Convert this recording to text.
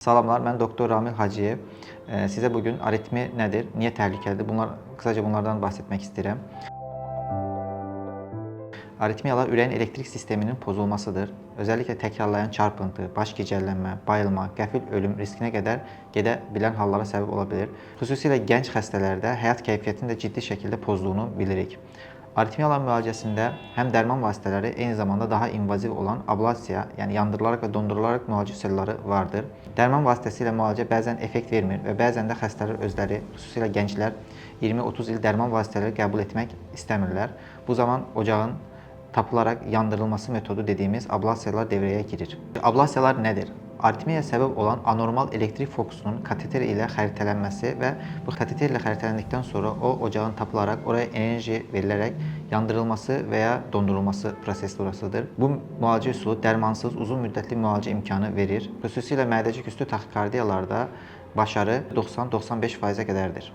Salamlar, mən doktor Ramil Hacıyev. Sizə bu gün aritmi nədir, niyə təhlükəlidir? Qısaca bunlardan bəhs etmək istəyirəm. Aritmiyalar ürəyin elektrik sisteminin pozulmasıdır. Özəlliklə təkrarlayan çarpıntı, baş gicəllənmə, bayılma, qəfil ölüm riskinə qədər gedə bilən hallara səbəb ola bilir. Xüsusilə gənc xəstələrdə həyat keyfiyyətini də ciddi şəkildə pozduğunu bilirik. Aritmiyaların müalicəsində həm dərman vasitələri, eyni zamanda daha invaziv olan ablasiya, yəni yandırılaraq və dondurularaq müalicə üsulları vardır. Dərman vasitəsilə müalicə bəzən effekt vermir və bəzən də xəstələr özləri, xüsusilə gənclər 20-30 il dərman vasitələri qəbul etmək istəmirlər. Bu zaman ocağın tapılaraq yandırılması metodu dediyimiz ablasiyalar devrəyə girir. Ablasiyalar nədir? Aritmiyaya səbəb olan anormal elektrik fokusunun kateter ilə xəritələnməsi və bu kateter ilə xəritələndikdən sonra o ocağın tapılaraq oraya enerji verilərək yandırılması və ya dondurulması prosedurasıdır. Bu müalicə üsulu dərmansız uzun müddətli müalicə imkanı verir. Xüsusilə mədəcik üstü taxikardiyalarda başarı 90-95%-ə qədərdir.